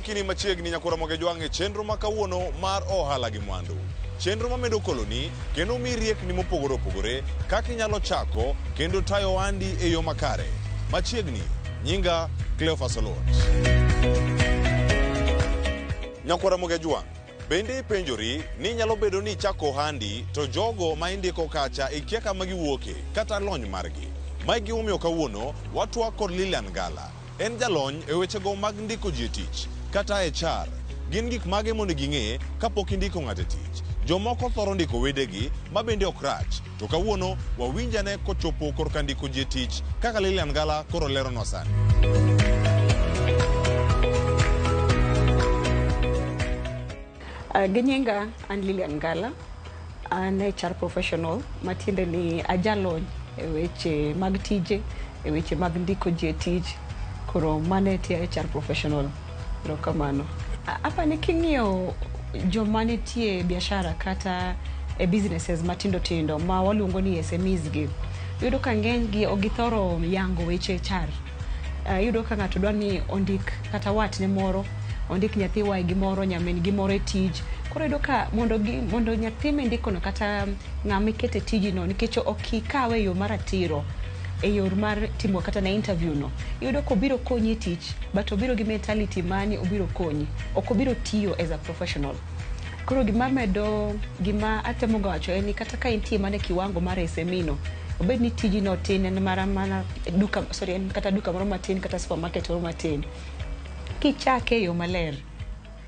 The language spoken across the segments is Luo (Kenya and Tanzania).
Arwakini machiegni nyakwar Ramogi Jwang' e chenro ma kawuono mar ohala gi mwandu. Chenro mamedo koloni kendo mi riekni mopogore opogore kaka inyalo chako kendo tayo ohandi e yo makare. Machiegni, nyinga Cleophas Oluoch. Nyakwar Ramogi Jwang', bende ipenjori ni nyalo bedo ni ichako ohandi to jogo ma indiko kacha ikia kama giwuoke kata lony margi. Mae gimomiyo kawuono watwak kod Lilian Ngala. En jalony e wechego mag ndiko ji e tich kata HR. Gin gik mage monego ing'e kapok indiko ng'ato e tich? Jomoko thoro ndiko wedegi ma bende ok rach. To kawuono wawinj ane kochopo korka ndiko ji e tich kaka Lilian Ngala koro leronwa sani. Gi nyinga an Lilian Ngala, an HR professional matiende ni ajalony e weche mag tije, e weche mag ndiko ji e tich. Koro mano e tie HR professional. Erokamano. Apani king'iyo joma nitie e biashara kata e businesses matindo tindo ma waluongo ni SMEs gi, iyudo ka ng'eny gi ok githoro yango weche HR. Iyudo ka ng'ato dwa ni ondik kata watne moro, ondik nyathi waygi moro, nyamin gi moro e tich. Koro iyudo ka mondo gi, mondo nyathi mindiko no kata ng'ama ikete tiji no nikech ok ikawe e yo mar ratiro e yor mar timo kata na interview no. Iyudo ka obiro konyi e tich but obiro gi mentality mani obiro konyi. Ok obiro tiyo as a professional. Koro gima medo gima atemo ga wacho en ni kata ka intie mana e kiwango mar SME no, obed ni tiji no tin en mana mana duka sorry en kata duka moro matin kata supermarket moro matin. Kichake e yo maler,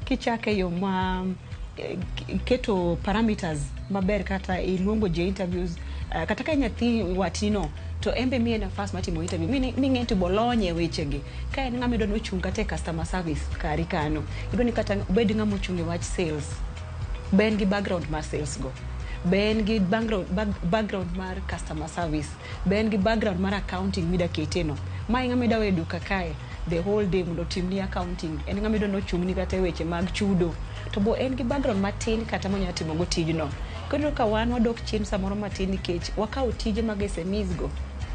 kichake e yo ma keto parameters maber kata iluongo ji e interviews kata ka nyathi watni no to en be miye nafas mar timo interview ming'e to bolony e weche gi. Ka en ng'ama idwa ni ochung' kata e customer service kari kanyo, idwa ni kata obed ng'ama ochung' e wach sales. Be en gi background mar sales go? Be en gi background mar customer service? Be en gi background mar accounting mida kete no? Ma e ng'ama idwa weyo e duka kae the whole day mondo otimni accounting. En ng'ama idwa ni ochung'ni kata e weche mag chudo. To bo en gi background matin kata monyalo timo go tijno. Koro iyudo ka wan wadok chien samoro matin nikech wakawo tije mag SMEs go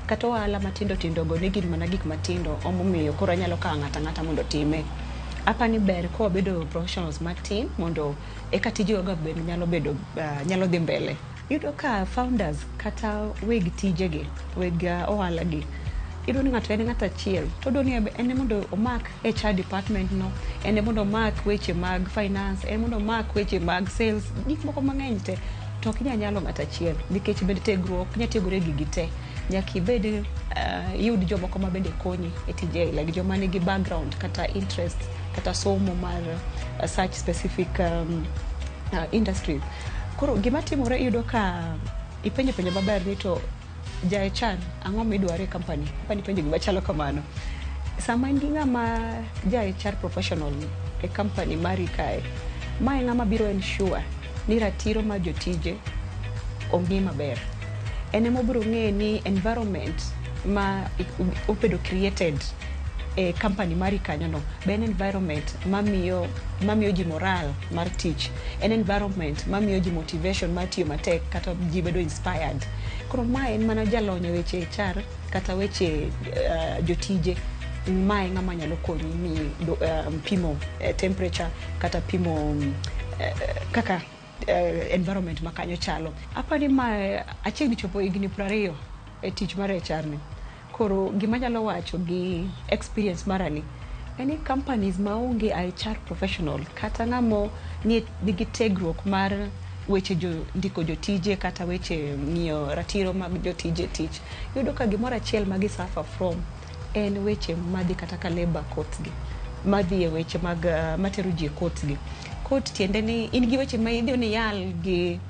kata ohala matindo tindo go ni gin mana gik matindo omomiyo koro anyalo kawo ng'ato ang'ata mondo otime. Apani ber ka wabedo professionals matin mondo eka tijewa go bende nyalo bedo nyalo dhi mbele. Iyudo ka founders kata weg tijegi, weg ohala gi, iyudo ni ng'ato en ng'ato achiel to odwa ni en mondo omak HR department no, en mondo omak weche mag finance, en mondo omak weche mag sales, gik moko mang'eny te. To ok inyal nyalo ng'ato achiel nikech bende tiegruok ok inyal tiegori e gigi te. Nyaka ibed iyud jomoko ma bende konyi e tije like joma nigi background kata interest kata somo mar such specific industry. Koro gima timore iyudo ka ipenjo penjo maber ni to ja HR ang'o midwaro e company? Apani ipenjo gima chalo kamano. Sama in gi ng'ama ja HR professional e company mari kae, ma e ng'ama biro ensure ni ratiro mar jotije ong'i maber. En ema obiro ng'e ni environment ma obedo created e company mari kanyo no be en environment mamiyo ji moral mar tich. En environment mamiyo ji motivation mar tiyo matek kata ji bedo inspired. Koro ma en mana jalony e weche HR kata weche jotije. Ma e ng'ama nyalo konyi mi pimo temperature kata pimo kaka environment ma kanyo chalo. Apani ma achiegni chopo higni 20 e tich mar HR ni. Koro gima anyalo wacho gi experience mara ni en ni companies maonge HR professional kata ng'amo nigi tiegruok mar weche jo ndiko jotije kata weche ng'iyo ratiro mag jotije tich, iyudo ka gimoro achiel ma gi suffer from en weche madhi kata ka labour courts gi, madhi e weche mag matero ji e courts gi. Court tiende ni in gi weche ma idhi ni iyal gi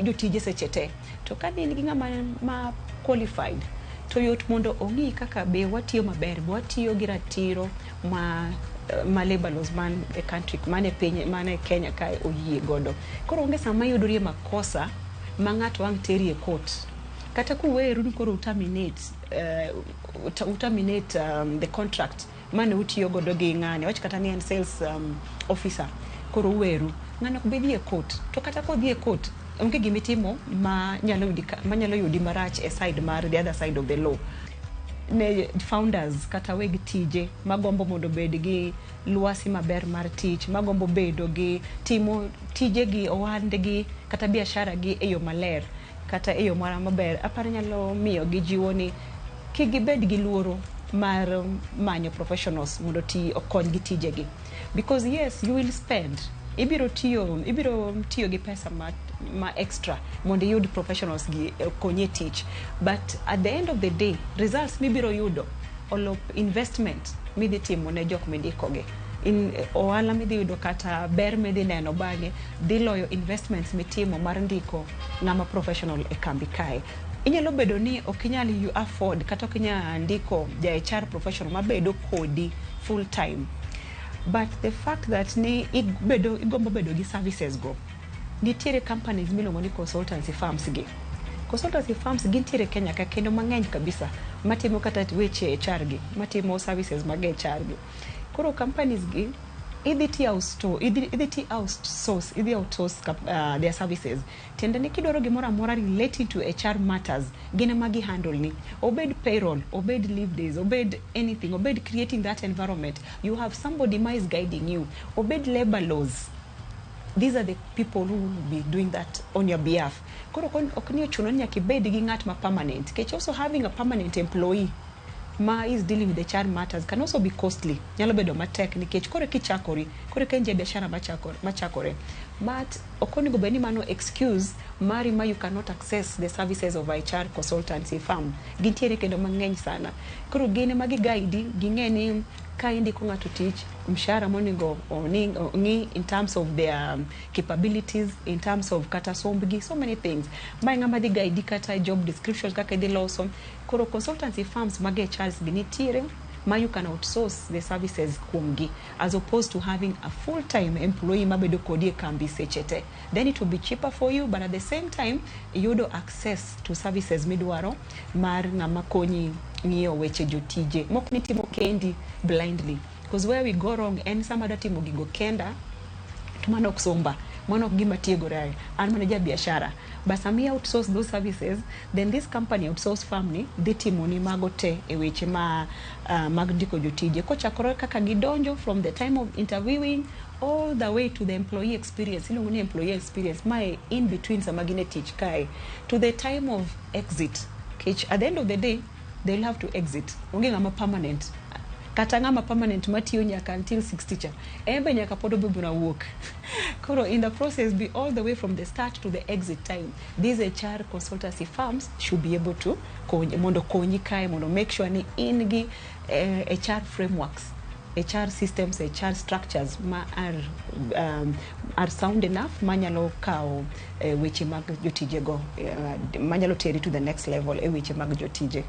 jotije seche te. To ka in gi ng'ama ma qualified to yot mondo ong'i kaka be watiyo maber, be watiyo gi ratiro ma labor laws man e country man e piny man e Kenya kae oyie godo. Koro onge sama iyudorie makosa ma ng'ato ang' teri e court. Kata kuweru ni koro uterminate the contract mane utiyo godo gi ng'ani, wach kata ni en sales officer, koro uweru. Ng'ano ok bi dhi e court. To kata kodhi e court, onge gimitimo ma nyalo yudi marach e side mar the other side of the law. Ne founders kata weg tije magombo mondo obed gi lwasi maber mar tich, magombo bedo gi timo tijegi, ohandgi kata biashara gi e yo maler kata e yo moro maber, aparo nyalo miyo gi jiwo ni kik gibed gi luoro mar manyo professionals mondo oti okony gi tijegi, because yes, you will spend, ibiro tiyo gi pesa ma extra mondo iyud professionals gi okonyi e tich, but at the end of the day, results mibiro yudo olo investment midhi timo ne jok mindikogi in ohala midhi yudo kata ber midhi neno bang'e dhi loyo investments mitimo mar ndiko ng'ama professional e kambi kae. Inyalo bedo ni ok inyal you afford kata ok inyal ndiko ja HR professional mabedo kodi full time, but the fact that ni ibedo igombo bedo gi services go, nitiere companies miluongo ni consultancy firms gi. Consultancy firms gintiere Kenya ka kendo mang'eny kabisa, matimo kata weche HR gi, matimo services mag HR gi. Koro companies gi idhi ti outsource, idhi ti outsource, idhi outsource their services. Tiende ni kidwaro gimoro amora relating to HR matters, gin ema gi handle ni, obed payroll, obed leave days, obed anything, obed creating that environment, you have somebody ma is guiding you, obed labor laws, these are the people who will be doing that on your behalf. Koro ok ni ochuno ni nyaka ibed gi ng'at ma permanent, nikech also having a permanent employee ma is dealing with HR matters can also be costly. Nyalo bedo matek nikech koro kichakori, koro ka in ja biashara machakore, but ok onego bed ni mano excuse mari ma you cannot access the services of HR consultancy firm. Gintiere kendo mang'eny sana. Koro gin ema gi guide, ging'e ni ka indiko ng'ato tich, mshahara monego ong'i in terms of their capabilities, in terms of kata sombgi, so many things. Mae ng'ama dhi guide kata job description kaka idhi loso. Koro consultancy firms mag HRs gi nitiere ma you can outsource the services kuomgi, as opposed to having a full time employee mabedo kodi e kambi seche te. Then it will be cheaper for you, but at the same time iyudo access to services midwaro mar ng'ama konyi ng'iyo weche jotije mok nitimo kendi blindly, because where we go wrong en sama adwa timo gigo kenda to mano ok somba, mano ok gima tiegore, an mana ja biashara. But sama i outsource those services, then this company, outsource firm ni dhi timoni mago te e weche ma mag ndiko jotije, kochakore kaka gidonjo, from the time of interviewing all the way to the employee experience, iluongo ni employee experience, mae in between sama gin e tich kae to the time of exit, kech at the end of the day they'll have to exit. Onge ng'ama permanent, kata ng'ama permanent matiyo nyaka until 60 cha, en be nyaka pod obi biro wuok. Koro in the process, be all the way from the start to the exit time, these HR consultancy firms should be able to kony, mondo konyi kae mondo make sure ni in gi HR frameworks, HR systems, HR structures ma are sound enough manyalo kawo weche mag jotijego, manyalo teri to the next level e weche mag jotije.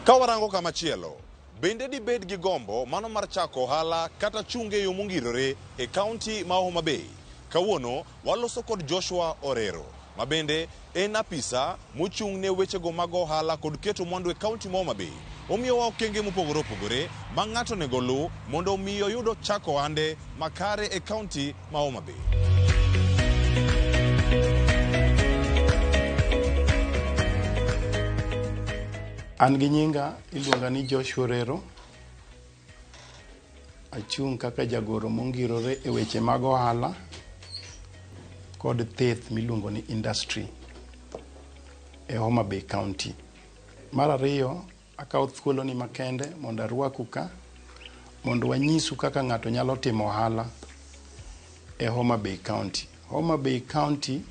Ka warango kamachielo, bende dibed gi gombo mano mar chako ohala kata chung' e yo mongirore e kaunti ma Homa Bay? Kawuono waloso kod Joshua Orero, ma bende en apisa mochung' ne wechego mag ohala kod keto mwandu e kaunti ma Homa Bay. Omiyowa okenge mopogore opogore ma ng'ato onego oluw mondo omi oyud chako ohande makare e kaunti ma Homa Bay. An gi nyinga iluonga ni Joshua Orero. Achung' kaka jagoro mongirore e weche mag ohala kod theth miluongo ni industry e Homa Bay County. Mar ariyo, akawo thuoloni makende mondo arwaku ka mondo wanyisu kaka ng'ato nyalo timo ohala e Homa Bay County. Homa Bay County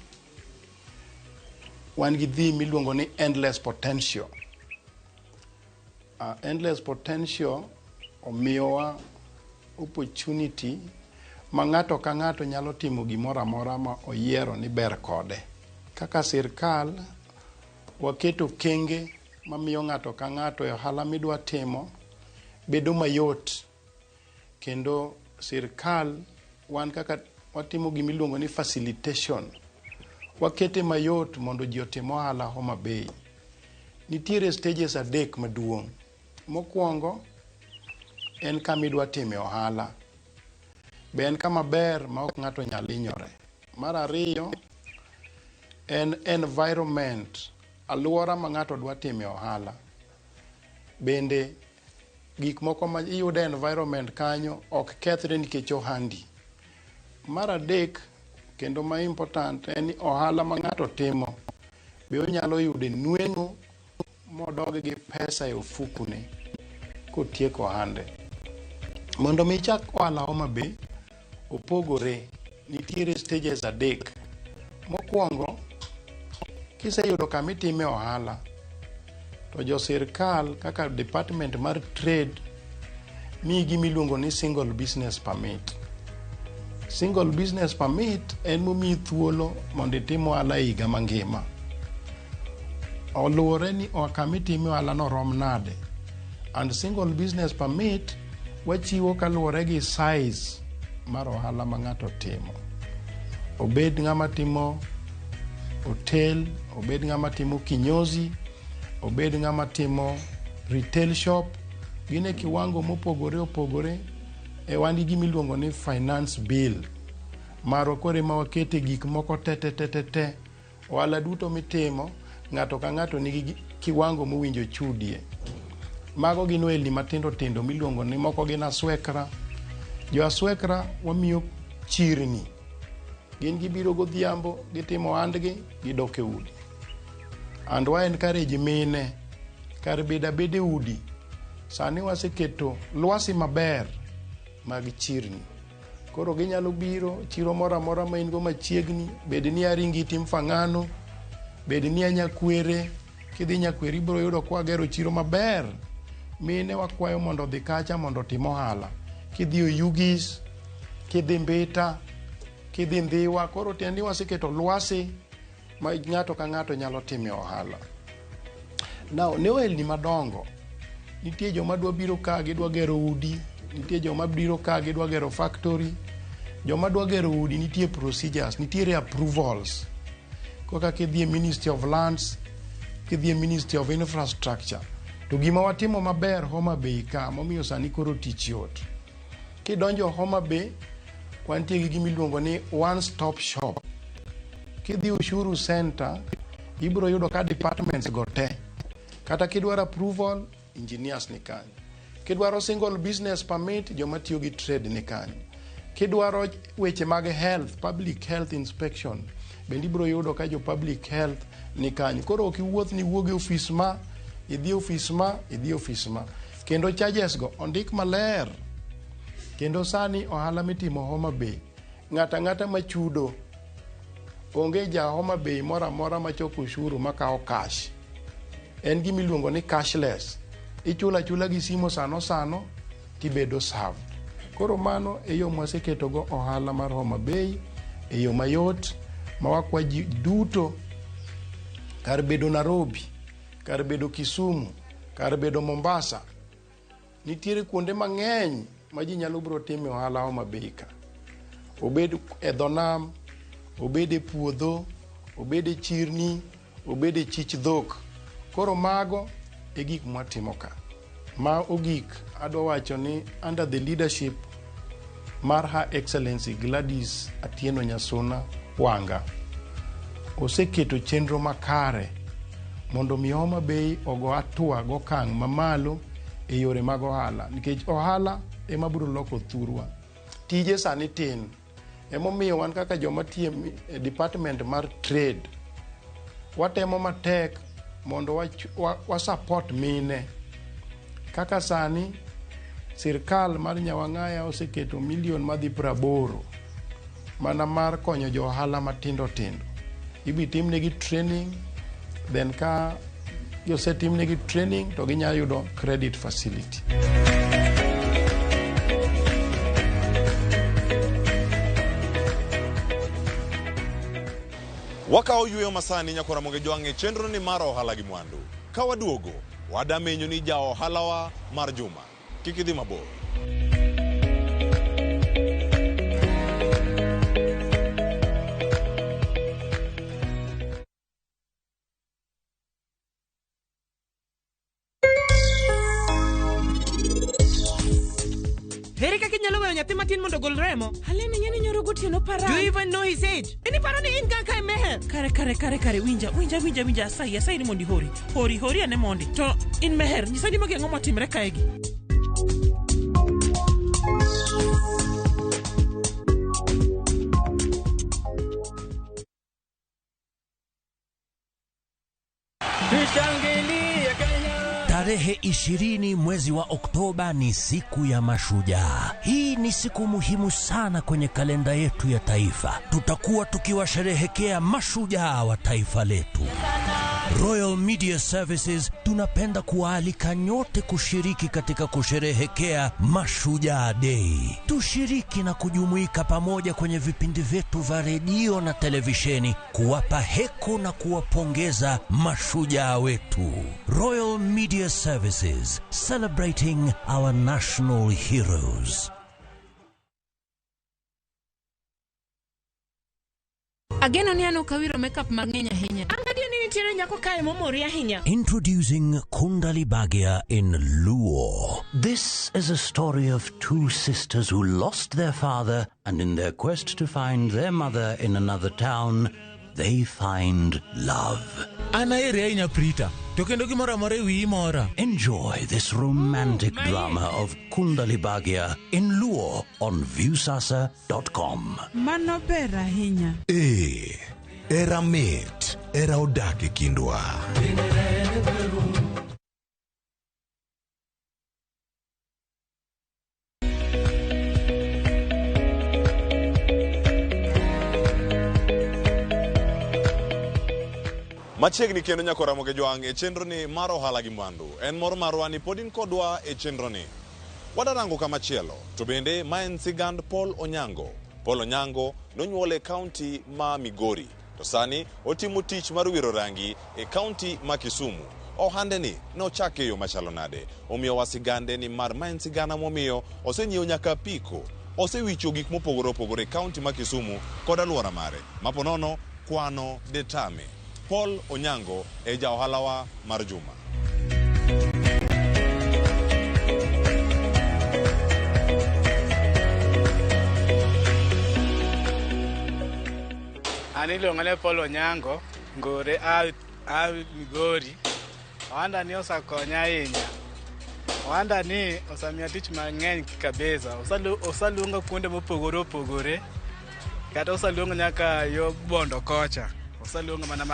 wan gi theme miluongo ni endless potential. Endless potential omiyowa opportunity ma ng'ato ka ng'ato nyalo timo gimoro amora ma oyiero ni ber kode. Kaka sirkal, waketo okenge mamiyo ng'ato ka ng'ato e ohala midwa timo bedo mayot, kendo sirkal wan kaka watimo gimiluongo ni facilitation, wakete mayot mondo ji otim ohala Homa Bay. Nitiere stages adek maduong'. Mokwongo en kama idwa time ohala. Be en kama ber ma ok ng'ato nyal hinyore. Mar ariyo en environment, alwora ma ng'ato dwa time ohala. Bende gik moko ma iyudo e environment kanyo ok kethre nikech ohandi. Mar adek kendo ma important en ni ohala ma ng'ato timo be onyalo yude nweng'o modog gi pesa e ofukune kotieko ohande. Mondo mi ichak ohala Homa Bay, opogore, nitiere stages adek. Mokwongo, kiseyudo kama itime ohala, to jo sirkal kaka department mar trade miyi gima iluongo ni single business permit. Single business permit en momiyi thuolo mondo itim ohala e higa mangima. Oluwore ni kama itime ohala no rom nade. And single business permit wachiwo kaluwore gi size mar ohala ma ng'ato timo. Obed ng'ama timo hotel, obed ng'ama timo kinyozi, obed ng'ama timo retail shop, gin e kiwango mopogore opogore. E wan gi gima iluongo ni finance bill. Marwa koro ema wakete gik moko te te te te te. Ohala duto mitimo, ng'ato ka ng'ato nigi kiwango mowinjo chudie. Mago gin ohelni matindo tindo miluongo ni moko gin aswekra. Jo aswekra wamiyo chirni. Gin gibiro godhiambo, gitimo ohandgi, gidok e udi. And wa encourage mine, kar bedo abeda e udi, sani waseketo lwasi maber mag chirni. Koro ginyalo biro chiro moro amora ma in go machiegni, bed ni Aringiti Mfang'ano, bed ni Nyakwere, kidhi Nyakwere ibiro yudo kwagero chiro maber. Mine wakwayo mondo odhi kacha mondo otim ohala. Kidhi Oyugis, kidhi Mbita, kidhi Ndhiwa, koro tiende ni waseketo lwasi ma ng'ato ka ng'ato nyalo time ohala. Now, ne ohelni madongo, nitie joma dwa biro ka gidwa gero udi, nitie joma biro ka gidwa gero factory, joma dwa gero udi nitie procedures, nitiere approvals. Kaka kidhi e Ministry of Lands, kidhi e Ministry of Infrastructure, to gima watimo maber Homa Bay ka, momiyo sani koro tich yot. Kidonjo Homa Bay, wantie gi gima iluongo ni one stop shop. Kidhi Ushuru Center, ibiro yudo ka departments go te. Kata kidwaro approval, engineers ni kanyo. Kidwaro single business permit, joma tiyo gi trade ni kanyo. Kidwaro weche mag health, public health inspection, bende ibiro yudo ka jo public health ni kanyo. Koro ok iwuoth ni iwuog e ofis ma, idhi ofis ma, idhi ofis ma. Kendo charges go ondik maler. Kendo sani ohala mitimo Homa Bay, ng'ato ang'ata machudo, onge ja Homa Bay moro amora machoko ushuru makawo cash. En gima iluongo ni cashless. Ichulo achula gi simo sano sano tibedo served. Koro mano e yo mwaseketogo ohala mar Homa Bay e yo mayot ma wakwa ji duto kar bedo Nairobi, kar bedo Kisumu, kar bedo Mombasa. Nitiere kuonde mang'eny ma ji nyalo biro time ohala Homa Bay ka. Obed e dho nam, obed e puodho, obed e chirni, obed e chich dhok. Koro mago e gik mwatimo ka. Ma ogik adwa wacho ni under the leadership mar Her Excellency Gladys Atieno Nyasuna Wanga oseketo chenro makare mondo mi Homa Bay ogo hatua gokang' mamalo e yore mag ohala nikech ohala ema biro loko thurwa. Tije sani tin emomiyo wan kaka joma tiyo e department mar trade watemo matek mondo wa support mine kaka sani sirkal mar Nyawang'aya oseketo milion madhi 80 mana mar konyo jo ohala matindo tindo. Ibi timnegi training, then ka osetimnegi training to ginyalo yudo credit facility. Wakawo yweyo masani nyakora moge jwang' e chenro ni mar ohala gi mwandu. Ka waduogo, wadamenyo ni ja ohalawa mar juma. Kik idhi mabor. Ere kaka inyalo weyo nyathi matin mondo ogol remo? Aleni ng'e ni nyoro gotieno para. Do you even know his age? In iparo ni in kaka e Meher? Kare kare kare kare winja winja winja winja asayi asayi ni mondo ihori. Hori hori ane mondi. To in Meher nyisa ni magi ang'o motimre kaegi? Tarehe 20 mwezi wa Oktoba ni siku ya mashujaa. Hii ni siku muhimu sana kwenye kalenda yetu ya taifa. Tutakuwa tukiwasherehekea mashujaa wa taifa letu. Royal Media Services tunapenda kuwaalika nyote kushiriki katika kusherehekea Mashujaa Day. Tushiriki na kujumuika pamoja kwenye vipindi vyetu vya redio na televisheni kuwapa heko na kuwapongeza mashujaa wetu. Royal Media Services, celebrating our national heroes. Ageno ni an ok awiro makeup mang'eny ahinya. An gadier ni nitiere nyako kae momori ahinya. Introducing Kundali Bhagya in Luo. This is a story of two sisters who lost their father, and in their quest to find their mother in another town, they find love. An aheri ahinya Prita, to kendo gimoro amora e wiyi mora. Enjoy this romantic drama of Kundali Bhagya in Luo on Viusasa.com. Mano ber ahinya. Ee, era mit, era odak e kindwa. Machiegni kendo nyako Ramogi Jwang' e chenro ni mar ohala gi mwandu. En mor marwa ni pod in kodwa e chenro ni. Wadarango kamachielo, to bende ma en sigand Paul Onyango. Paul Onyango nonyuol e kaunti ma Migori, to sani otimo tich mar wiro rangi e kaunti ma Kisumu. Ohande ni nochake e yo machalo nade? Omiyowa sigande ni mar ma en sigana momiyo osenyiewo nyaka apiko, osewicho gik mopogore opogore e kaunti ma Kisumu kod alwora mare. Maponono kwano detame. Paul Onyango e ja ohalawa mar juma. An iluonga ni Paul Onyango, Ngore a Migori. Ohanda ni osekonya ahinya. Ohanda ni osemiya tich mang'eny kabisa. Oseluonga kuonde mopogore opogore. Kata oseluonga nyaka yo Bondo kocha. Oseluonga mana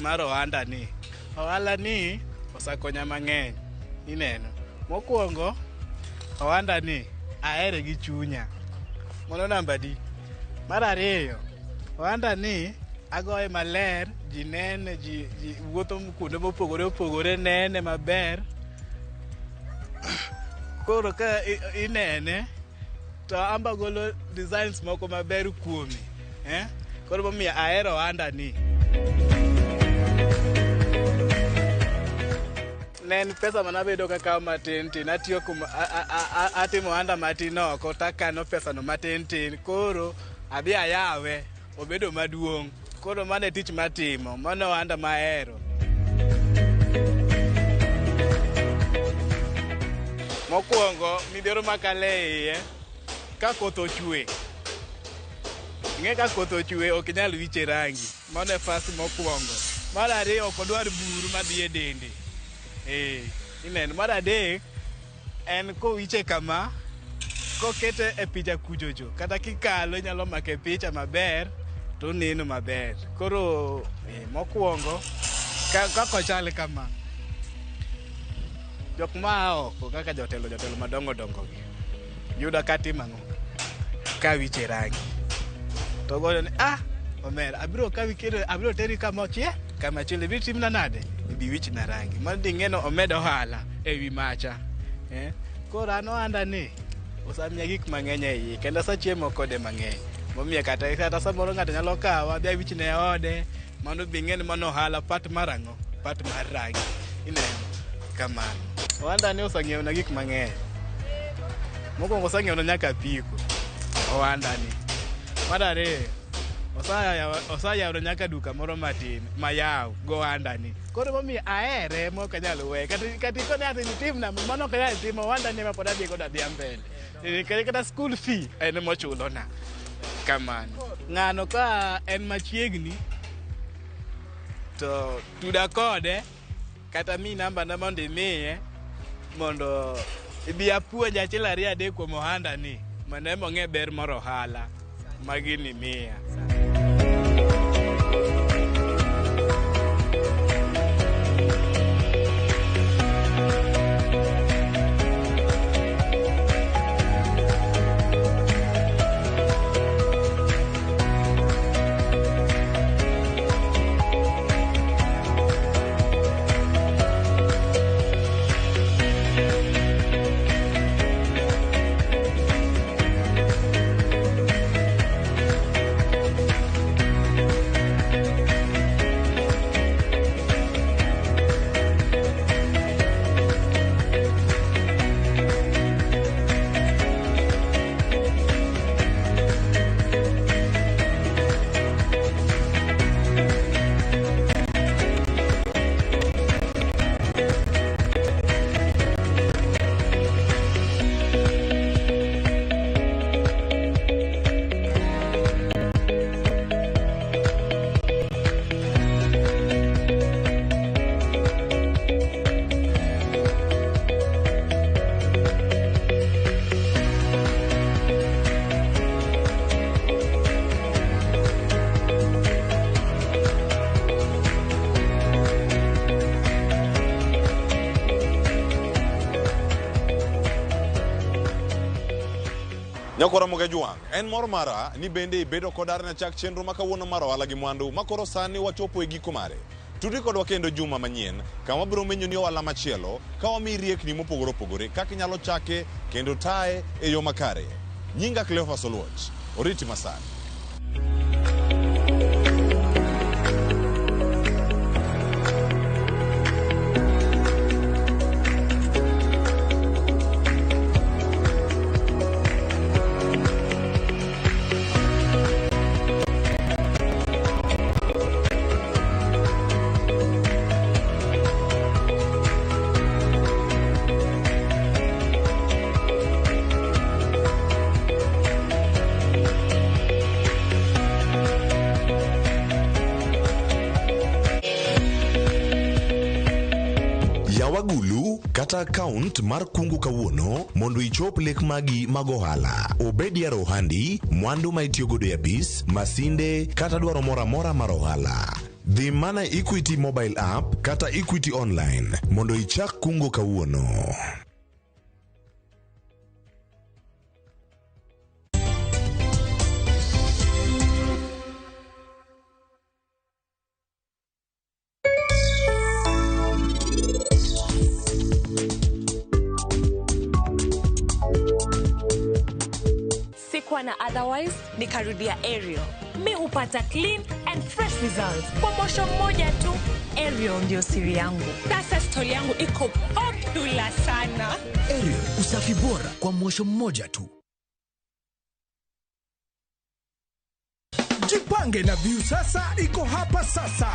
mar ohanda ni. Ohala ni osekonya mang'eny. Ineno. Mokwongo, ohanda ni ahere gi chunya. Mano namba di. Mar ariyo, ohanda ni agoye maler, ji nene, ji wuotho kuonde mopogore opogore nene maber. Koro ka inene, to amba golo designs moko maber kuome. Koro momiyo ahero ohanda ni. Ne en pesa manabedo kakawo matin tin, atiyo kum, atimo ohanda matin oko, takano pesa no matin tin. Koro adhi ayawe, obedo maduong'. Koro mano e tich matimo, mano ohanda mahero. Mokwongo, midhiero makalo e iye, ka koth ochwe. Ing'e ka koth ochwe ok inyal wiche rangi. Mano e first mokwongo. Mar ariyo ok odwar buru madhi e dende. Ineno. Mar adek en kowiche kama, kokete e picha kuchocho, kata kikalo inyalo make picha maber to oneno maber. Koro mokwongo kaka ochal kama, jok ma oko kaka jotelo madongo dongo gi yudo ka timo ang'o? Ka wiche rangi. To goyo ni, omera, abiro kawi kendo abiro teri kama kamachielo, ibiro timna nade? Ibi wichna rangi. Mano ding'e no omed ohala ewi macha. Koro an ohanda ni osemiya gik mang'eny e iye, kendo asechiemo kode mang'eny. Momiyo kata samoro ng'ato nyalo kawa, adhi awichne e ode, mano bi ng'e ni mano ohala part mar ang'o? Part mar rangi. Ineno? Kamano. Ohanda ni oseng'iewona gik mang'eny. Mokwongo oseng'iewona nyaka apiko. Ohanda ni. Mar ariyo, Osayawona nyaka duka moro matin mayaw go ohanda ni. Koro emomiyo ahere mok anyal weye. Kata ikone ati nitimna mano ok anyal timo, ohanda ni ema pod adhi godo adhiya mbele. Kata school fee en emochulona. Kamano. Ng'ano ka en machiegni to tuda kode kata mi namba na mondo imiye mondo ibi apuonje achiel ariyo adek kuom ohanda ni mondo en be ong'e ber mar ohala ma gini miya. Nyakwara Mogajwang', en mor mara ni bende ibedo kod arna chak chenro ma kawuono mar ohala gi mwandu ma koro sani wachopo e giko mare. Tudri kodwa kendo juma manyien kama wabiro menyoni ohala machielo ka wamiyi riekni mopogore opogore kaka inyalo chake kendo taye e yo makare. Nyinga Cleophas Oluoch, oriti masani. Yaw agulu kata akaunt mar kungo kawuono mondo ichop lek magi mag ohala. Obed yaro ohandi, mwandu ma itiyogodo e apis, masinde kata dwaro moro amora mar ohala. Dhi mana e Equity mobile app kata Equity online mondo ichak kungo kawuono. Sikuwa na otherwise, nikarudia Ariel. Mi hupata clean and fresh results kwa mosho mmoja tu. Ariel ndio siri yangu. Sasa stori yangu iko popular sana. Ariel, usafi bora kwa mwosho mmoja tu. Jipange na Viusasa iko hapa sasa.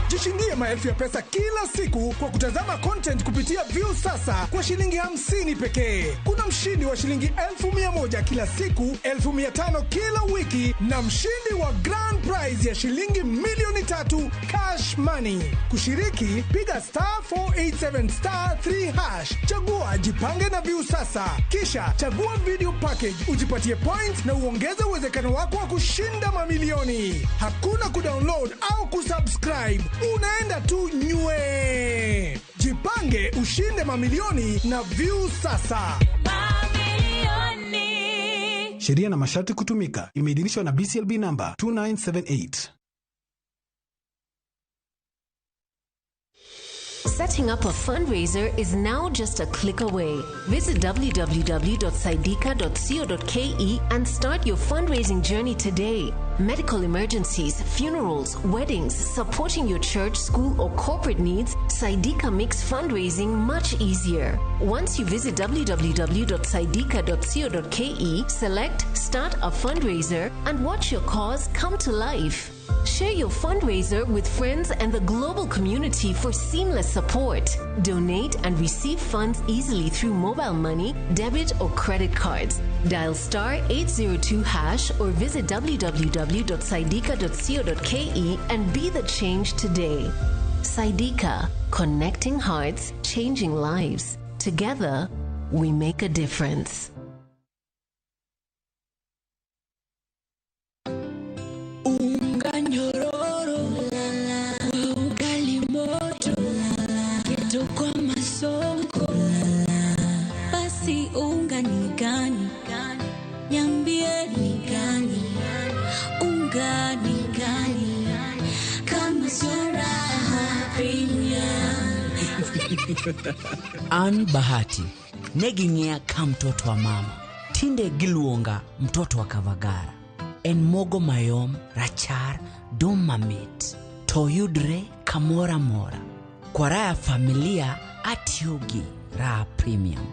Jishindie maelfu ya pesa kila siku kwa kutazama content kupitia Viusasa kwa shilingi 50 pekee. Kuna mshindi wa shilingi 1,100 kila siku, 500 kila wiki na mshindi wa grand prize ya shilingi 3,000,000 cash money. Kushiriki, piga star 487 star 3 hash. Chagua Jipange na Viusasa. Kisha chagua video package, ujipatie points na uongeze uwezekano wako wa kushinda mamilioni. Hakuna kudownload au kusubscribe. Unaenda tu nywe. Jipange ushinde mamilioni na Viusasa. Sheria na masharti kutumika. Imeidhinishwa na BCLB number 2978. Setting up a fundraiser is now just a click away. Visit www.saidika.co.ke and start your fundraising journey today. Medical emergencies, funerals, weddings, supporting your church, school, or corporate needs, Saidika makes fundraising much easier. Once you visit www.saidika.co.ke, select Start a Fundraiser and watch your cause come to life. Share your fundraiser with friends and the global community for seamless support. Donate and receive funds easily through mobile money, debit, or credit cards. Dial star 802 hash or visit www.saidika.co.ke and be the change today. Saidika, connecting hearts, changing lives. Together, we make a difference. Unga nyororo wa ugali moto geto kwa masonko basi unga ni gani niambie ni gani unga ni gani kama sio Raha Premium. An Bahati ne ging'iya ka mtoto wa mama tinde giluonga mtoto wa Kavagara en mogo mayom rachar dum mamit to yudre kamoro amora kwa raha ya familia atiyo gi Raha Premium.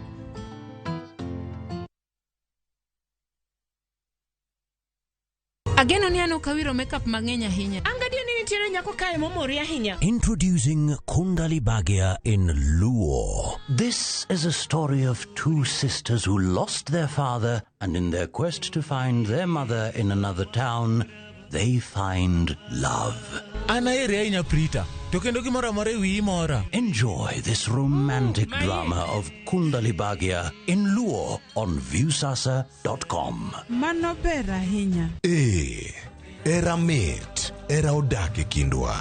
Ageno ni an ok awiro makeup mang'eny ahinya. An gadier ni nitiere nyako kae momori ahinya. Introducing Kundali Bhagya in Luo. This is a story of two sisters who lost their father, and in their quest to find their mother in another town, they find love. An aheri ahinya Prita, to kendo gimoro amora e wiyi mora. Enjoy this romantic drama of Kundali Bhagya in Luo on Viusasa.com. Mano ber ahinya. Ee, era mit, era odak e kindwa.